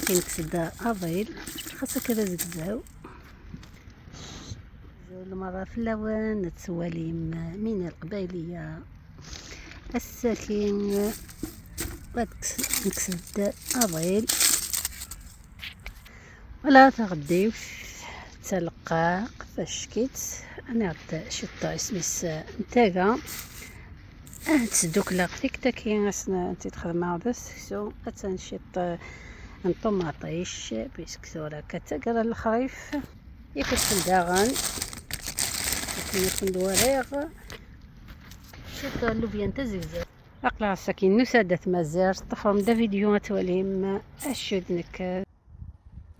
ساكن كسدا أضيل خاصك كذا زكزاو المرة في اللوان تسوالي من القبايلية الساكن نكسد أضيل ولا تغديوش تلقى فاش كيت انا غدا شطا اسميس نتاغا تسدوك لا فيك تاكي غاسنا انت تخدم هذا السكسو اتنشط نطوماطيش بيسك ثورا كتقرا الخريف يكتفل داغن يكون الوريغ شط اللوبيا نتا زكزاك اقلع الساكن نسادة مازال طفرم دا فيديو غتوليم اشدنك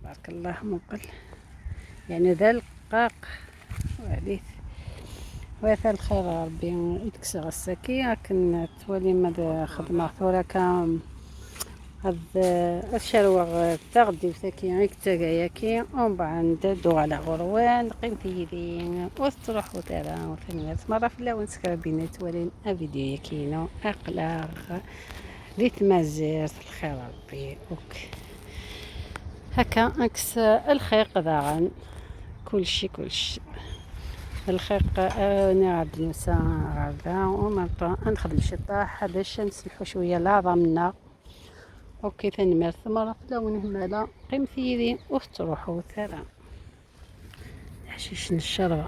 بارك الله مقل يعني ذا القاق وعليه ويث الخير ربي يتكسر الساكي لكن تولي ماذا خدمة ثورة كام هاد الشروغ تغدي وثاكي غيك تاكاياكي ومن بعد دو على غروان قيمتي يدي وتروح وترى وثمانية مرة في اللون سكر بينا تولين فيديو ياكينو اقلاغ ليت مازيرت الخير ربي اوك هكا انكس الخير قضاعا كلشي كلشي الخيق انا غاد نسا غادا ومن نخدم شي طاح باش نسلحو شويه العظمنا اوكي ثاني مرة مرة لون همالا قيمتي يدي وتروحو ثرا حشيش الشربة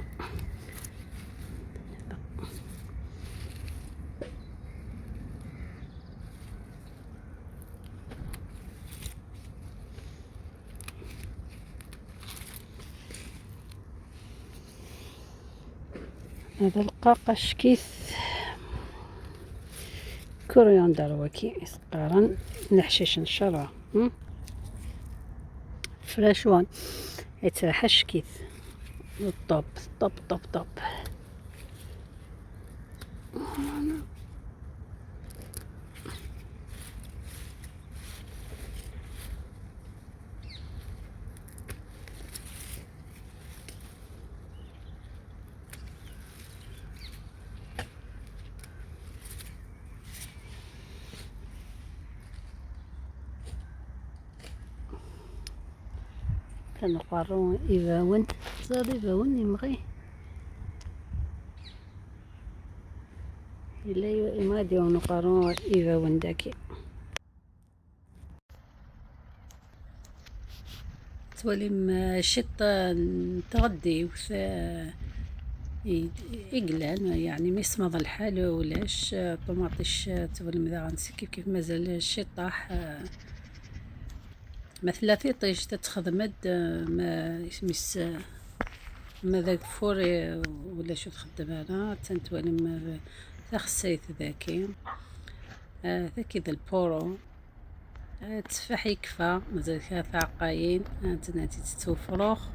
هذا القاقش كيف كوريوندر وكي يسقارن نحشيش الشربة فريش وان يتحش كيف طوب طوب طوب طوب. كنقارو إيفاون صار إيفاون يمغي إلا ما ديو نقارو إيفاون داكي تولي شط تغدي وث إقلان يعني ميصمد الحال ولاش طوماطيش تولي مذا غنسي كيف كيف مازال الشطاح مثلا في طيش تتخدمد ما اسميس ما ذاك فوري ولا شو تخدم انا تنتوالم تخسيت ذاكي ذاكي ذا البورو تفاح يكفى مازال ثلاثة عقاين تناتي تتوفروخ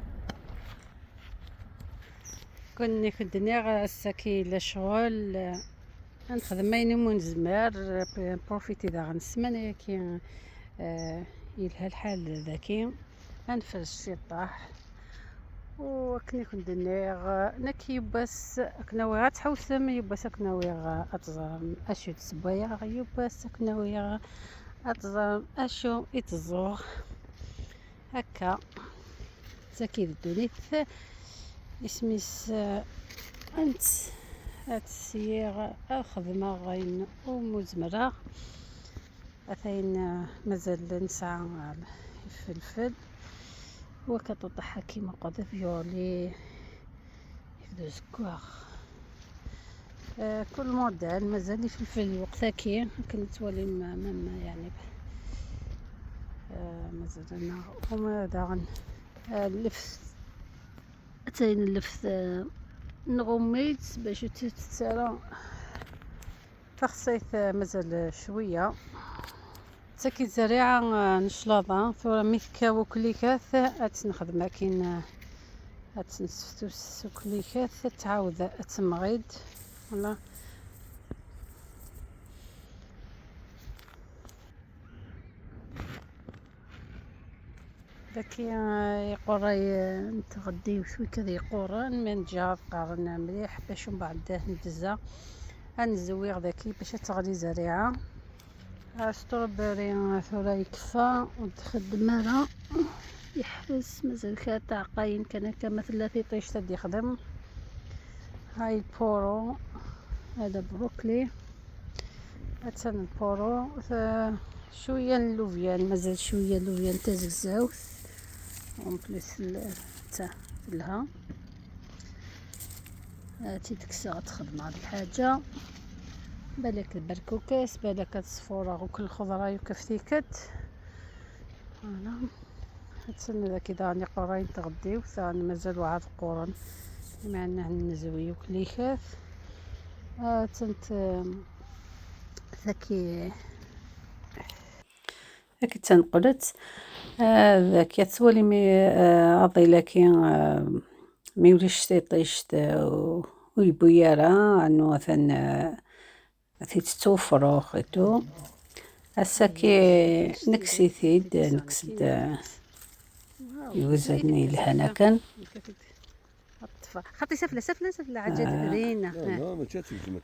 كوني كنت الساكي لا شغل نخدم ماين ونزمر بروفيتي ذا غنسمانة كي يلها الحال ذاكي انفرش شي طاح وكني كنت نيغ نكي بس كناوي غا تحوسم يبس كناوي غا اتزرم اشو تسبايا يبس كناوي غا اتزرم اشو يتزوغ هكا زكي الدونيت اسميس انت اتسيغ الخدمة غين ومزمرة اثين مازال نسعى الفلفل وكتطحى كيما قد فيولي يفدو زكواغ كل موديل مازال الفلفل وقتها كي كنت تولي ما يعني مازال انا وما داغن اللفت اتين اللفت نغميت باش تتسالى تخصيت مازال شويه تاكي زريعة نشلاضة ثورة ميثكا وكليكات اتنخدم كاين اتنسفتو كليكات تعاود اتمغيد ولا داكي يقري نتغدي وشوي كذا يقورن من جهة قارن مليح باش من بعد ندزا نزويغ ذاكي باش تغلي زريعة strawberry ثورا يكفى وتخدم راه يحبس مازال كا تاع قاين كان هكا مثلا في طيش تد يخدم. هاي ال poireau، هذا بروكلي، هاتسن ال poireau، شوية اللوفيان، مازال شوية اللوفيان تزكزاوت en plus تا لها تيتكسى تخدم هاد الحاجة. بالك البركوكس، بالك الصفورة وكل خضرة يكفتيكت. voilà هاتسن ذاك إذا راني قراين تغديو ثاني مازال واحد القرن بما أنه نزوي وكليكات. تنت ذاكي ذاك تنقلت ذاك تولي مي أضيلاكي مي وليش تيطيشت ويبويارا انو مثلا تيتوفرو خيتو هساكي نكسيتيد نكسد يوزني لهنا كان خاطي سفله سفله سفله عجات رينا.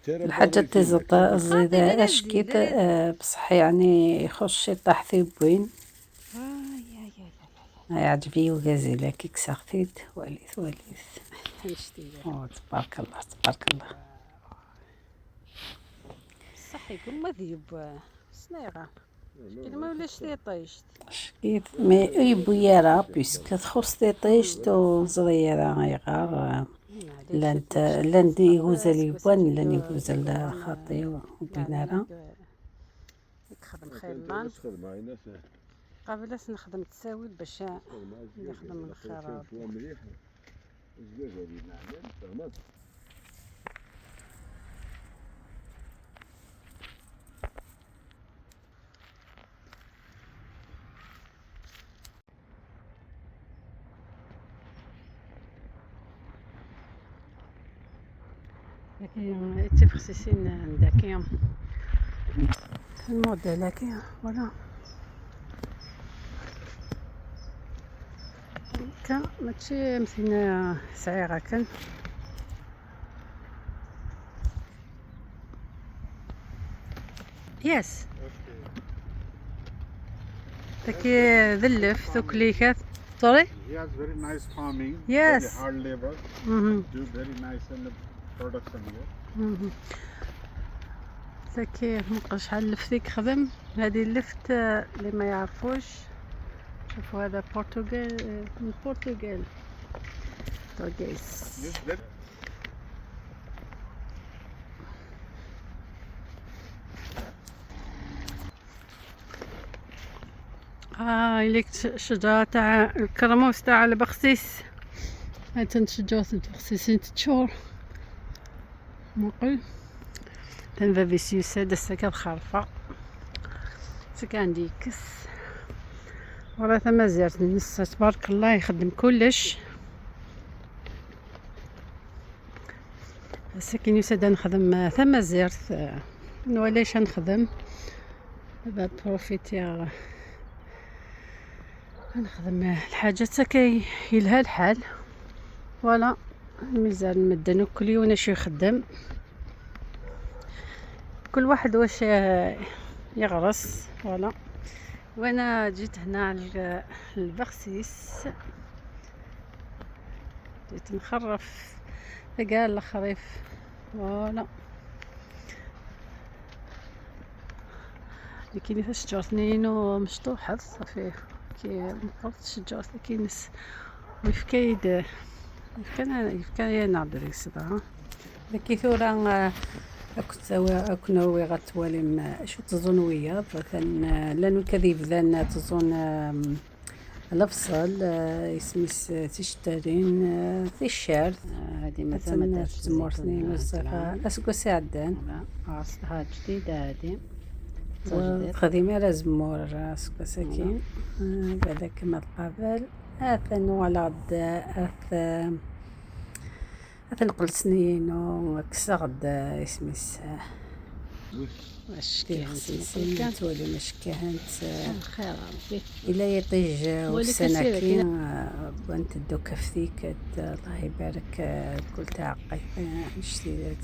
الحاجة تزط الزيدة اشكيت بصح يعني يخش طاح في بوين يعجبني وغازيلا كي كسختيت وليث وليث. تبارك الله تبارك الله. صح يقول ما ذيب سنيغه ما ولاش تيطيشت شكيت مي يبويارا بيسك تخص تيطيشت وزريرا يغار لانت لان يغوزال يبان لان يغوزال خاطي وبينارا نخدم خير مان قبل نخدم تساوي باش نخدم الخير. لكن تفخسيسين عندك الموديل هكا voilà كا ماشي مثلنا سعيرة كان. yes داكي ذلف ذوك sorry. He has very nice farming. Yes. Very hard labor. Do very nice and production here. ذاكي مبقاش شحال اللفت خدم. هذه اللفت اللي ما يعرفوش شوفوا هذا برتغال من البرتغال برتغيز. ليك شجرة تاع الكرموس تاع البخسيس. هاي تنشجرة البخسيس تشور مقل تنفا فيسيوس هذا السكا خارفة سكا عندي كس ولا ثما زيارة النص تبارك الله يخدم كلش. السكين يساد نخدم ثما زيارة ولاش نخدم دابا بروفيتي نخدم الحاجة حتى كيلها الحال. فوالا الميزان مدن كل يوم اش يخدم كل واحد واش يغرس. voilà وانا جيت هنا على البخسيس جيت نخرف قال الخريف. voilà لكن شجرة اثنين ومشطوحة صافي كي مقلت شجرة كينس ويفكايد يفكا نعبر يصدر لكي ثورة أكنوي غتوالم شو تظن ويا مثلا لانو كذب ذان تظن الفصل اسميس تشترين تيشيرت هذه مثلا تمورتني وصفا اسكو سعدان عرفتها جديدة هذه خديمة على زمور اسكو ساكين بالك ما تقابل اثن ولا غد اث نقل سنين وكسغد اسميس مشكي تولي مشكهنت الخير ربي إلا يطيج وسناكين بنت الدوكا فيك الله يبارك كل تعقي نشتي